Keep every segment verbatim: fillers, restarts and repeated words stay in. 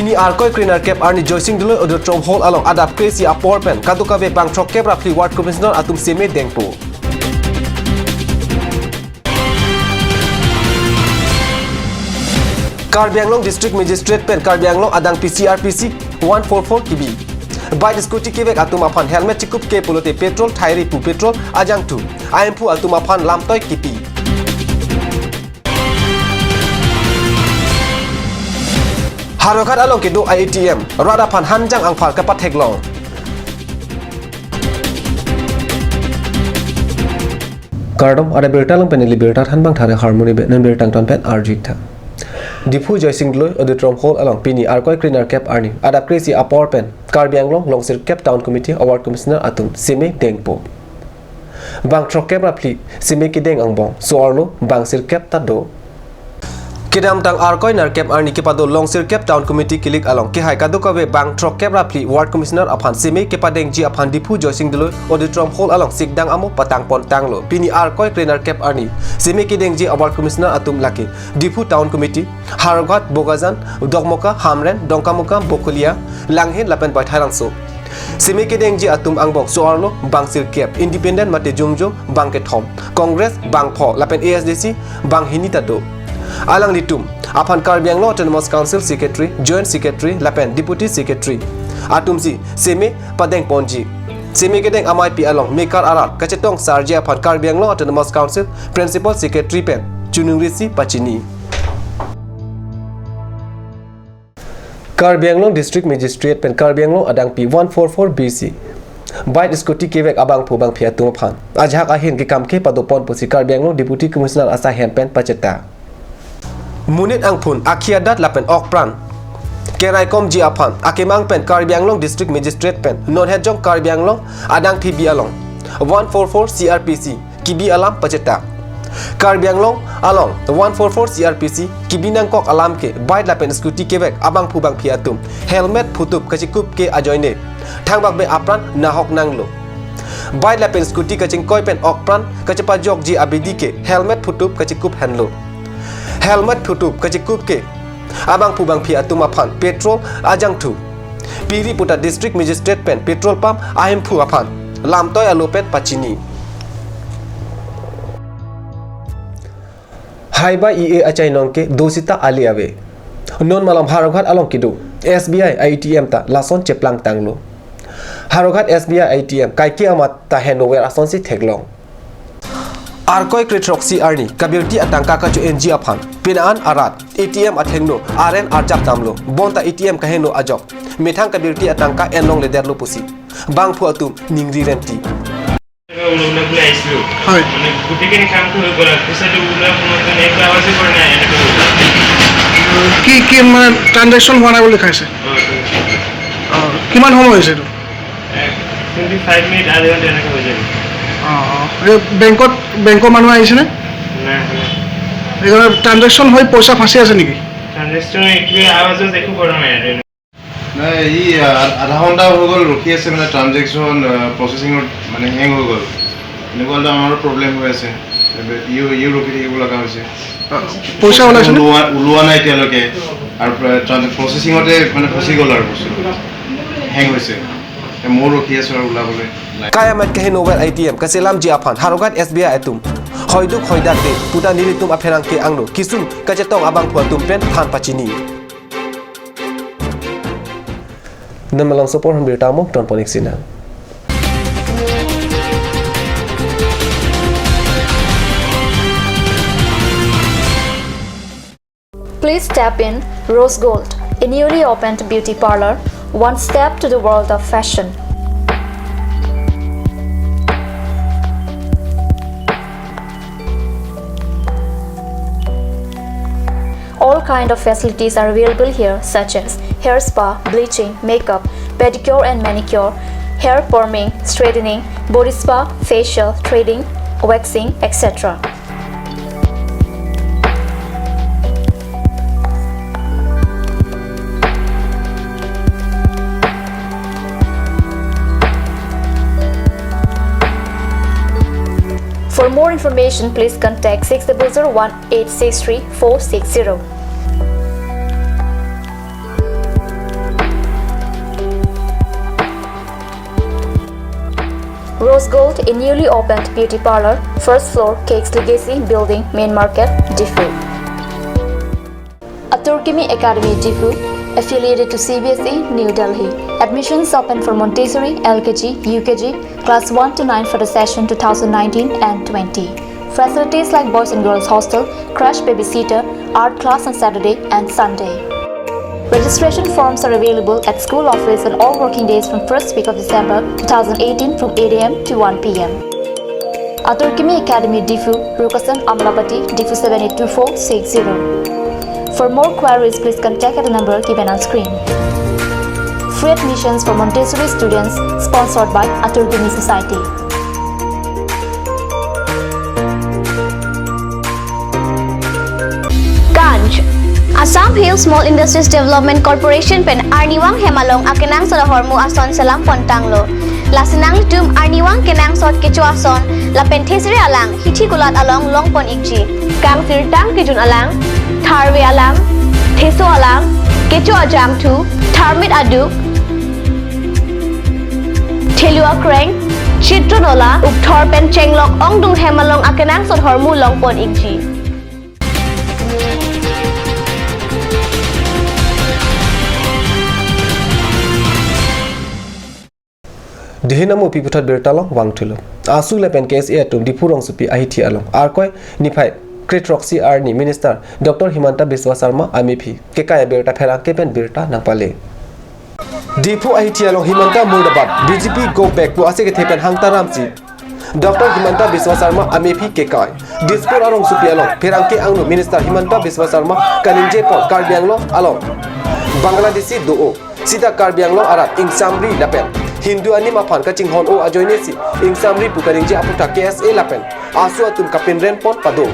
Ni Arkoi krenerkep arni Joysing Doloi Auditorium Hall along adap kre-isi apor pen kadokave bang throkkep ra phli Ward Commissioner atum seme dengpo. Karbi Anglong District Magistrate pen Karbi Anglong adangpi C R P C one four four kibi. Bike scooty kevek atum aphan helmet chikup ke pulote petrol thairi pu petrol ajangthu, ahemphu atum aphan lamtoi kipi. Howraghat along kedo A T M, rat aphan hanjang angphar kapatheklong. Kardom, ada birta along pen ili birta thanbang thare Harmony Be, non birta angton pen arju-ik tha. Diphu Joysing Doloi Auditorium Hall along pini Arkoi krenerkep arni adap kre-isi apor pen Karbi Anglong Longsirkep Town Committee a Ward Commissioner atum seme dengpo. Bang throkkep ra phli seme kedeng angbong so-arlo bang sirkep ta do. Kedamtang Arkoi nerkep arni kepado Longsirkep Town Committee kilik along kehai kadokave bang throkkep ra phli Ward Commissioner aphan seme kepadengji aphan Diphu Joysing Doloi Auditorium Hall along sikdang amo patangpon tanglo. Pini Arkoi krenerkep arni seme kedengji a Ward Commissioner atum lake Diphu Town Committee, Howraghat, Bokajan, Dokmoka, Hamren, Dongkamukam, Bokolia, Langhin lapen Baithalangso. Seme kedengji atum angbong so-arlo bang sirkep, Independent mate jongjong bang kethom, Congress bang pho lapen A S D C bang hini ta do. Alanglitum aphan Karbi Anglong Autonomous Council Secretary, Joint Secretary lapen Deputy Secretary atumsi seme padengponji. Seme kedeng ameipi along mekar arat kachetong sarji aphan Karbi Anglong Autonomous Council Principal Secretary pen choningri si pachini. Karbi Anglong District Magistrate pen Karbi Anglong adangpi one four four B C bike scooty kevek abangphu bangphi atum aphan ajahak ahin kekam kepado pon pusi Karbi Anglong Deputy Commissioner asai hem pen pacheta. Monit angphun, akhi adat lapen okpran keraikomji aphan akemang pen Karbi Anglong District Magistrate pen non hetjong Karbi Anglong adangpi B along one four four C R P C kibi alam pacheta. Karbi Anglong along one four four C R P C kibi nangkok alam ke bike lapen scooty kevek abangphu bangphi atum helmet phutup kachikup ke ajoine thangbak be apran nahok nanglo. Bike lapen scooty kachingkoi pen okpran kachepajokji abidi ke helmet phutup kachikup henlo. Helmet phutup kachikup ke abangphu bangphi atum aphan petrol ajangthu piri puta District Magistrate pen petrol pump ahemphu aphan lamtoi alo pen pachini. Haiba E A achainong ke do sita ali ave. Non malom Howraghat along kedo S B I A T M ta lason cheplang tanglo. Howraghat S B I A T M kaike amat ta henover asonsi theklong. Arkoi krethroksi arni kabirti atangka kacho-enji aphan pini an arat A T M athengno aren arjap damlo, bonta A T M kaheno ajok methang kabirti atangka enlongledetlo pusi bangphu atum ningri renti. ওলাবলৈ আহিছিলোঁ। হয়। মানে গোটেইখিনি কামটো হৈ গ'ল আৰু পিছতে ওলোৱাৰ সময়ত মানে একো আৱাজেই কৰা নাই, এনেকৈ হৈ গ'ল। কি, কি মানে ট্ৰানজেকশ্যন হোৱা নাই বুলি দেখাইছে? অ, ট্ৰানজেকশ্যন। অ, কিমান সময় হৈছে এইটো? এক, টুৱেণ্টি ফাইভ মিনিট, আধা ঘণ্টা এনেকৈ হৈ যাব। অ, অ। এই বেংকত, বেংকৰ মানুহ আহিছেনে? নাই, অহা নাই। এইকাৰণে ট্ৰানজেকশ্যন হৈ পইচা ফাঁচি আছে নেকি? ট্ৰানজেকশ্যন একো আৱাজ একো কৰা নাই আৰু। নাই, ই, আ, আধা ঘণ্টা হৈ গ'ল ৰখি আছে, মানে, ট্ৰানজেকশ্যন, আ, প্ৰচেচিঙত, মানে, হেং হৈ গ'ল। এনেকুৱা হ'লে আমাৰো প্ৰব্লেম হৈ আছে। ইও, ইও ৰখি থাকিব লগা হৈছে। আ, পইচা ওলাইছে নে? ওলোৱা, ওলোৱা নাই এতিয়ালৈকে। আৰু প্ৰ-, ট্ৰান-, প্ৰচেচিঙতে, মানে, ফচি গ'ল আৰু বস্তুটো। হেং হৈছে। এতিয়া ময়ো ৰখি আছোঁ আৰু ওলাবলৈ। Kai amat kahenover A T M kachelamji aphan Howraghat S B I atum hoiduk hoidak de puta nelitum apherangke angno kesung kachetong abangphu atum pen than pachini. Non malom so apor aphan birta mo tonpon-ik sinang. Please step in Rose Gold, a newly opened beauty parlor, one step to the world of fashion. All kind of facilities are available here, such as hair spa, bleaching, makeup, pedicure and manicure, hair perming, straightening, body spa, facial, threading, waxing, et cetera. For more information, please contact six double zero one eight six three four six zero. Rose Gold, a newly opened beauty parlor, first floor, Cakes Legacy Building, Main Market, Diphu. Atur Kimi Academy Diphu, affiliated to C B S E, New Delhi. Admissions open for Montessori, L K G, U K G, class one to nine for the session two thousand nineteen and twenty. Facilities like boys and girls hostel, crash babysitter, art class on Saturday and Sunday. Registration forms are available at school office on all working days from first week of December two thousand eighteen from eight A M to one P M. Atur Kimi Academy Diphu, Rukasan Amlapati, Diphu seven eight two four six zero. For more queries, please contact at the number given on screen. Free admissions for Montessori students, sponsored by Atur Kimi Society. Kanj. Assam Hill Small Industries Development Corporation pen arnivang hem along akenangsot ahormu ason selam pontanglo. Lasi nanglitum arnivang kenangsot kecho ason lapen thesere alang hithi kulat along longpon ikji. Kangsirtang kejun alang, tharve alang, theso alang, kecho ajangthu, tharmit aduk, thelu akreng, chitro nola, ukthor pen chenglok ongdung hem along akenangsot ahormu longpon ikji. Dihin amu piputhot birta along vangthulo. ASU lapen K S A atum Diphu rongsopi ahithi along Arkoi niphai kre-throksi arni Minister Doctor Himanta Biswa Sarma amephi kekai abirta pherangke pen birta nangpale. Diphu ahithi along Himanta Murdabad, B J P go back pu ase kethe pen hangta ramsi Doctor Himanta Biswa Sarma amephi kekai. Dispur arongsopi along pherangke angno Minister Himanta Biswa Sarma kaningje pon Karbi Anglong along Bangladeshi do-o. Sita Karbi Anglong arat ingsamri lapen Hindu anim aphan kachinghon-o ajoinesi ingsamri pu kaningje aputhak K S A lapen ASU atum kapinren pon pado.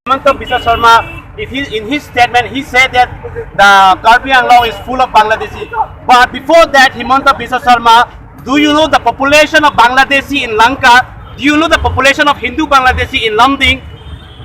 Himanta Biswa Sarma, if he, in his statement, he said that the Karbi Anglong is full of Bangladeshi. But before that, Himanta Biswa Sarma, do you know the population of Bangladeshi in Lanka? Do you know the population of Hindu Bangladeshi in Lumding?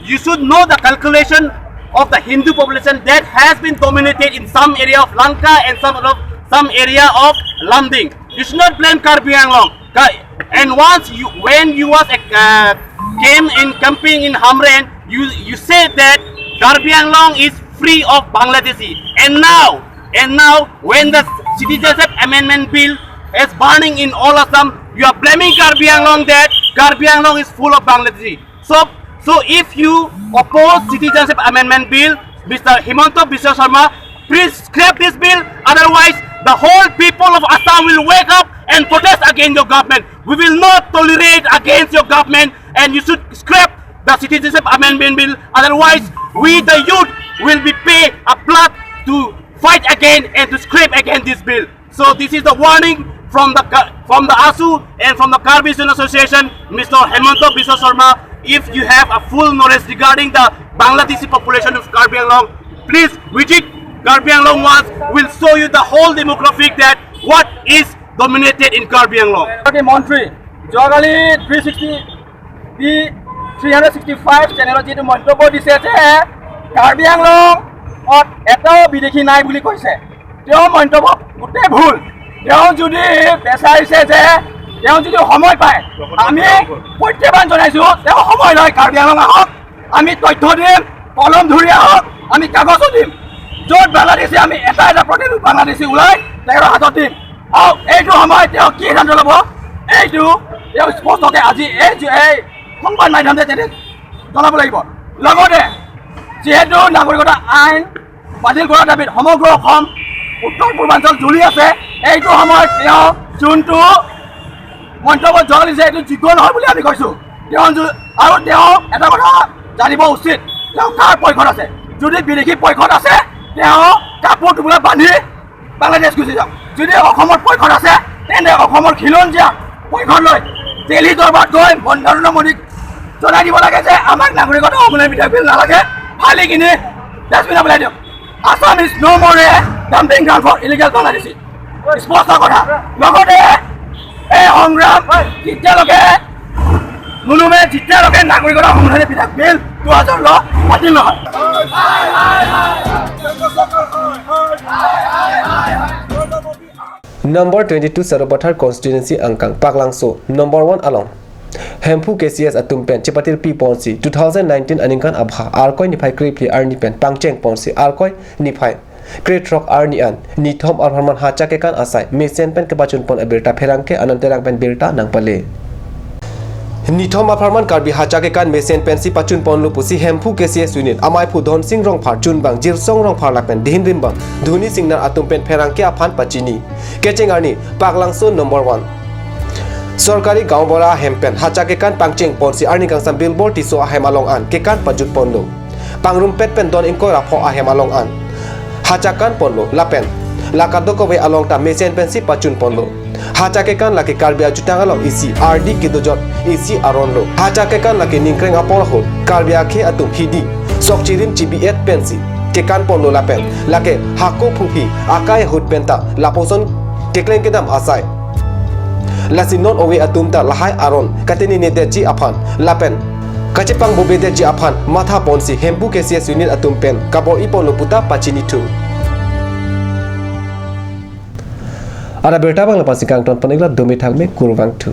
You should know the calculation of the Hindu population that has been dominated in some area of Lanka and some of, some area of Lumding. You should not blame Karbi Anglong. Ka-, and once you, when you was a, uh, came in camping in Hamren, you, you said that Karbi Anglong is free of Bangladeshi. And now, and now, when the Citizenship Amendment Bill is burning in all Assam, you are blaming Karbi Anglong that Karbi Anglong is full of Bangladeshi. So, so if you oppose Citizenship Amendment Bill, Mister Himanta Biswa Sarma, please scrap this bill. Otherwise, the whole people of Assam will wake up and protest against your government. We will not tolerate against your government, and you should scrap the Citizenship Amendment Bill. Otherwise, we the youth will be pay a blood to fight again and to scrape against this bill. So this is the warning from the Ka-, from the ASU and from the Karbi Student Association, Mister Himanta Biswa Sarma. If you have a full knowledge regarding the Bangladeshi population of Karbi Anglong, please visit Karbi Anglong once. We'll show you the whole demographic that what is dominated in Karbi Anglong. Okay, মন্ত্ৰী, যোৱাকালি three sixty B three hundred sixty five চেনেলত যিটো মন্তব্য দিছে যে কাৰ্বি আংলঙত এটাও বিদেশী নাই বুলি কৈছে। তেওঁ মন্তব্য গোটেই ভুল। তেওঁ যদি বিচাৰিছে যে তেওঁ যদি সময় পায়, আমি প্ৰত্যাহ্বান জনাইছো, তেওঁ সময় লয় কাৰ্বি আংলং আহক, আমি তথ্য দিম, কলম ধৰি আহক, আমি কাগজো দিম। য'ত বাংলাদেশী আমি এটা এটা প্ৰতিনিধি বাংলাদেশী ওলাই তেওঁৰ হাতত দিম। আৰু এইটো সময়ত তেওঁ কি সিদ্ধান্ত ল'ব, এইটো তেওঁ স্পষ্টকৈ আজি এই এই সংবাদ মাধ্যমে তেনে জনাব লাগিব। লগতে যিহেতু নাগৰিকতা আইন বাতিল কৰাৰ দাবীত সমগ্ৰ অসম উত্তৰ পূৰ্বাঞ্চল জ্বলি আছে। এইটো সময়ত তেওঁ যোনটো মন্তব্য জনাইছে, এইটো যোগ্য নহয় বুলি আমি কৈছো। তেওঁ যো-, আৰু তেওঁ এটা কথা জানিব উচিত, তেওঁ কাৰ পক্ষত আছে। যদি বিদেশী পক্ষত আছে, তেওঁ কাপোৰ টুকুৰা বান্ধি বাংলাদেশ গুচি যাওক। যদি অসমৰ পক্ষত আছে, তেন্তে অসমৰ খিলঞ্জীয়া পক্ষত লৈ দিল্লী দৰবাৰত গৈ নৰেন্দ্ৰ মোদীক জনাই দিব লাগে যে আমাক নাগৰিকত্ব সলনি বিধেয়ক বিল নালাগে, ফালি কিনি ডাষ্টবিনত পেলাই দিয়ক। Assam is no more a dumping ground for illegal Bangladeshi. স্পষ্ট কথা। লগতে এই সংগ্ৰাম যেতিয়ালৈকে নুনুমে, যেতিয়ালৈকে নাগৰিকত্ব সংশোধনী বিধেয়ক বিল দুহেজাৰ ষোল্ল বাতিল নহয়। Number twenty-two Sarupathar constituency angkang Paklangso number one along Hemphu K C S atum pen chepatirpi ponsi two thousand nineteen aningkan abha Arkoi niphai krephli arni pen pangcheng ponsi Arkoi niphai krethrok arni an nithom apharman hacha kekan asai mesen pen kepachun pon abirta pherangke Anand Terang pen birta nangpale. Nithom apharman Karbi hacha kekan mesen pensi pachun ponlo pusi Hemphu K C S unit amaiphu Dhonsing Rongphar, chunbang Jirsong Rongphar lapen dihin rimbang Dhoni Singnar atum pen pherangke aphan pachini. Kecheng arni Paklangso number one Sorkari Gaonbura ahem pen hacha kekan pangcheng ponsi arni kangsam Bilbor Tisso ahem along an kekan pajut ponlo. Pangrumpet pen don ingkoi ra pho ahem along an hacha kan ponlo lapen la kadokave along ta mesen pensi pachun ponlo. Hacha kekan lake Karbi ajutang along isi ardi kedojot isi aron lo. Hacha kekan lake ningkreng apor ahut Karbi akhei atum hidi sok chirim chibi-et pensi kekan ponlo lapen lake hako phungphi akai ahut penta lapuson keklem kedam asai. Lasi non ove atum ta lahai aron katenine detji aphan lapen kachepang bobe detji aphan matha ponsi Hemphu K C S unit atum pen kabor-i ponlo puta pachini thu. Ara birta abang la pasi kangton pon-iklo, dome thakme, kurvangthu.